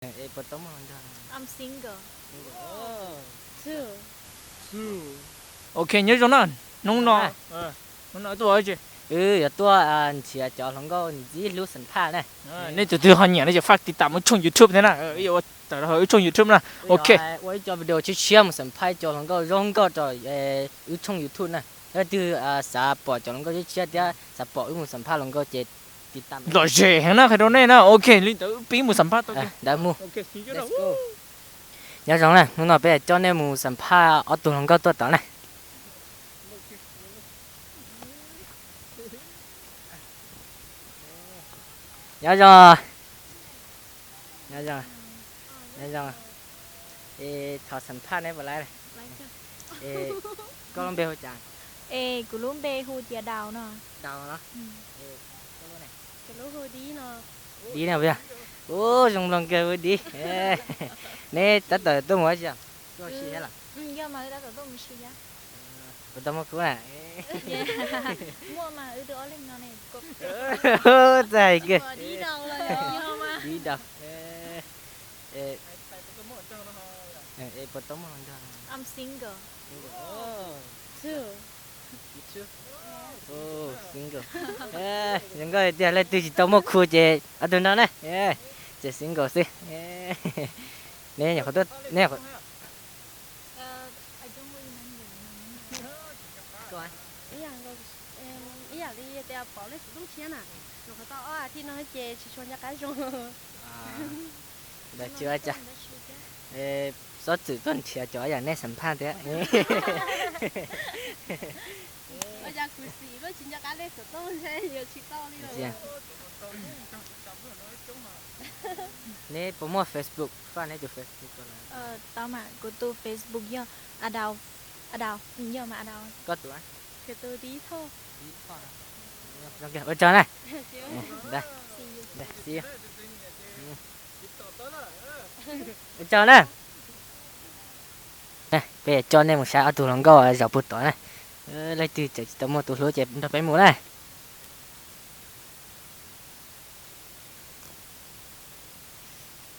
Es puas tau muaj hluas nraug? Ok, nyob zoo na, hnub no, hnub no tuaj tsi? Wb yuav tuaj nrhiav cov hluas nkauj ntxim hlub xam phaj na. Nej tus twg ho nyiam no ces faj tiv tam mus tshooj YouTube thiab na, yuav ua tawm rau hauv wb tshooj YouTube na. Ok. Ua ib co video tshiab tshiab mus xam phaj cov hluas nkauj zoo nkauj rau wb tshooj YouTube na. Leej twg xav pom cov hluas nkauj tshiab tshiab thiab xav pom wb mus xam phaj hluas nkauj ces tiv tam. Lom zem heev na, qhia rau nej na. Ok, li ntawd wb pib mus xam phaj tau. Ntawd mus. Nyob zoo na, hnub no peb coj nej mus xam phaj ob tug hluas nkauj tuaj tod na. Nyob zoo. Nyob zoo. Nyob zoo. Es thov xam phaj neb puas laib? Es koj lub npe hu cas? Es kuv lub npe hu tias Daus no. Daus los? Koj lub ne? Dib no puas yog? Ub, zoo nploog kawg ua dib. Neb tab tom tuaj mus ua si os? Tuaj ua si thiab los? Puas tau muaj khub na? Txawj hais kawg. Dib Daus. Es puas tau muaj hluas nraug? Single. Zoo nkauj tiag, leej twg tsis tau muaj khub ces ob tug no na, ces single xwb. Neb nyuam qhuav tuaj, neb nyuam qhuav ib yam li tias pom lej xov tooj tshiab na, nyuam qhuav tau ob as thiv no ces tsis tshua nco qab zoo. Ntawd tsis ua cas, xob txwm tuaj nrhiav cov yam nej xam phaj thiab. Ua cas kuv xim luaj tsis nco qab lej xov tooj ntshe yuav tsis tau li. Neb puas muaj Facebook? Faj neb tus Facebook ko los? Tau mas, kuv tus Facebook yog Adaus, Adaus, yog mas Adaus. Koj tus? Kuv tus Dib Thoj. Ua tsaug na. Ua tsaug na. Peb coj nej mus saib ob tug hluas nkauj zaum puag tod na. Leej twg tseem tsis tau muaj tus hlub ces nrog peb mus na.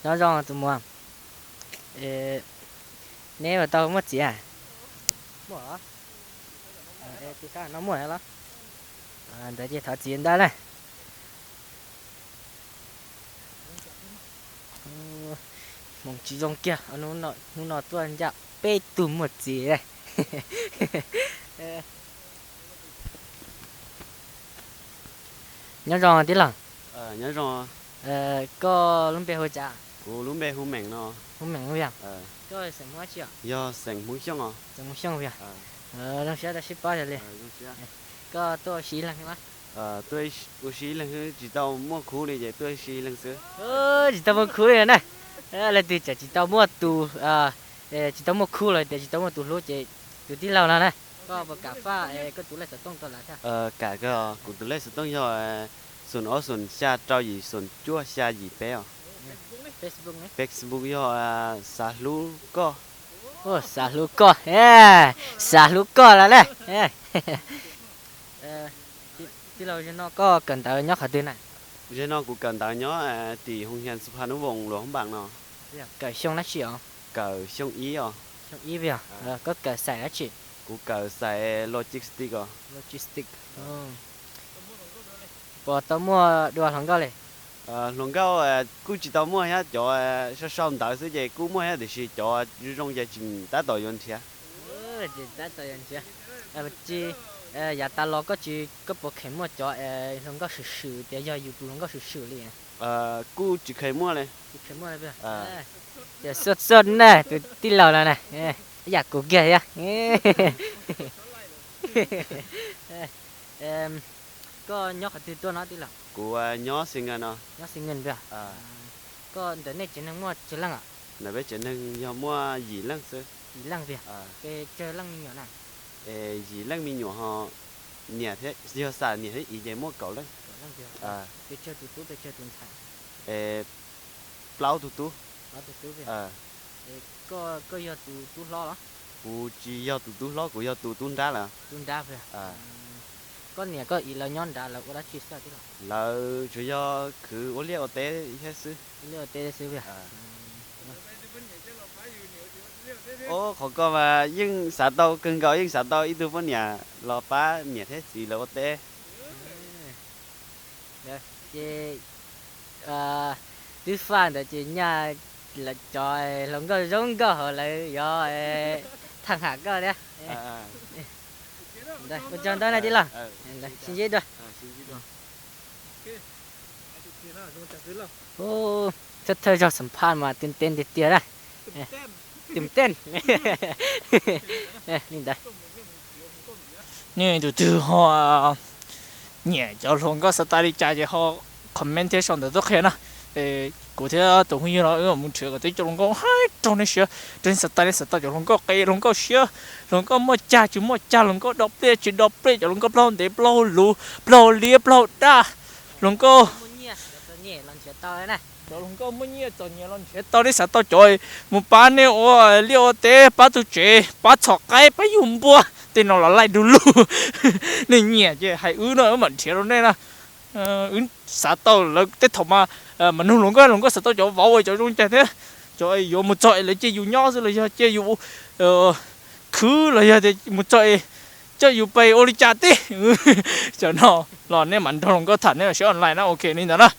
Nyob zoo tus muam, neb puas tau muaj txiv? Muaj los? Tus sab no muaj los? Ntawd ces thov txiv ntag na. Hmoov tsis zoo kiag, hnub no tuaj ncaj peb tug muaj txiv. Nyob zoo tij laug. Koj lub npe hu cas? Kuv lub npe hu Meem no. Hu Meem yog? Koj xeem Hmoob dab tsi os? Yog xeem Hmoob Xyooj os. Xeem Hmoob Xyooj yog? Zoo siab tau sib paub yog li. Koj tuaj ua si ib leeg los? Ua si ib leeg xwb, tsis tau muaj khub li ces tuaj ua si ib leeg xwb. Tsis tau muaj khub li na. Leej twg tseem tsis tau muaj tus, tsis tau muaj khub los tias tsis tau muaj tus hlub ces tus tij laug no na, koj puas kam faj koj tus lej xov tooj rau lawv thiab? Kam kawg, kuv tus lej xov tooj yog xoom ob xoom xya rau yim xoom cuaj xya yim peb os. Facebook yog xav hlub koj. Xav hlub koj, xav hlub koj lawm na. Tij laug, zaum no koj kawm ntawv nyob qhov twg na? Zaum no kuv kawm ntawv nyob tim Hoo Hias Xu Pha Nub Voos Luas Hoob Npaas no. Kawm xyoo dab tsi os? Kawm xyoo ib os. Xyoo ib yog? Koj kawm xaim dab tsi? Kuv kawm xaim logistics os. Logistics. Puas tau muaj dua hluas nkauj li? Hluas nkauj kuj tsis tau muaj thiab, cov sau sau ntawv xwb ces kuj muaj thiab tiam sis cov zoo zoo ces tsis tab tom yuav nrhiav. Tsis tab tom yuav nrhiav. Tsis, yav tas los koj tsis, koj puas kheev muaj cov hluas nkauj swm swm tias yog yus tus hluas nkauj swm swm li? Kuj tsis kheev muaj li. Tsis kheev muaj li. Ces xoj xoj na tus tij laug no na, ib yam kuv kiag thiab. Koj nyob qhov twg tuaj no tij laug? Kuv nyob Xi Ngas no. Nyob Xi Ngas no. Koj ntawm nej tsev neeg muaj tsawg leej os? Ntawm peb tsev neeg yog muaj yim leej xwb. Yim leej tiag? Pes tsawg leej me nyuam na? Yim leej me nyuam ho, niam thiab, yog xam niam thiab txiv ces muaj kaum leej. Pes tsawg tus tub pes tsawg tus ntxhais? Plaub tug tub. Plaub tug tub tiag? Koj, koj yog tus tub hlob los? Kuv tsis yog tus tub hlob, kuv yog tus tub nrab lawm. Tub nrab tiag? Koj niam koj txiv lawv nyob nrad lawv ua dab tsi xwb tij laug? Lawv tsuas yog khwv ua liaj ua teb thiab xwb. Ua liaj ua teb xwb. Ub, qhov ko mas yeej xav tau kawg nkaus, yeej xav tau ib tug poj niam los pab niam thiab txiv lawv ua teb. Ces twb faj ntawd ces nyaj cov hluas nkauj zoo nkauj hauv lawv yuav tham ham koj thiab. Ua tsaug ntau na tij laug, sib ntsib dua. Thawj thawj zaug xam phaj mas tes tes tiag tiag na. Tes tes li ntawd. Nej tus twg ho nyiam cov hluas nkauj xav tau li cas ces ho comment thiab sau ntawv tuaj qhia na. Kuv thiab tus phooj ywg no wb mus nrhiav kom tau cov hluas nkauj haib rau nej siab, rau nej xav tau, nej xav tau cov hluas nkauj qe, hluas nkauj siab, hluas nkauj muaj cag tsis muaj cag, hluas nkauj do pliaj tsis do pliaj, cov hluas nkauj plaub hau ntev plaub hau luv plaub hau liab plaub hau daj, hluas nkauj cov hluas nkauj muaj nyiaj txom nyem los nrhiav tau, nej xav tau cov mus pab nej ua liaj ua teb, pab tu tsev, pab txhom qaib, pab yug npua, tej no los laij du lug. Nej nyiam ces hais wb no wb mam nrhiav rau nej na. Wb xav tau lawv tej thaum mas, mas nug hluas nkauj, hluas nkauj xav tau cov vauv uas cov zoo cas thiab, cov yuav mus txog es lawv cia yus nyob xwb los yog cia yus khwv los yog tias mus txog es coj yus pais ua li cas tib. Cov no los nej mam nrog hluas nkauj tham, nej mam saib online na, ok li ntawd na.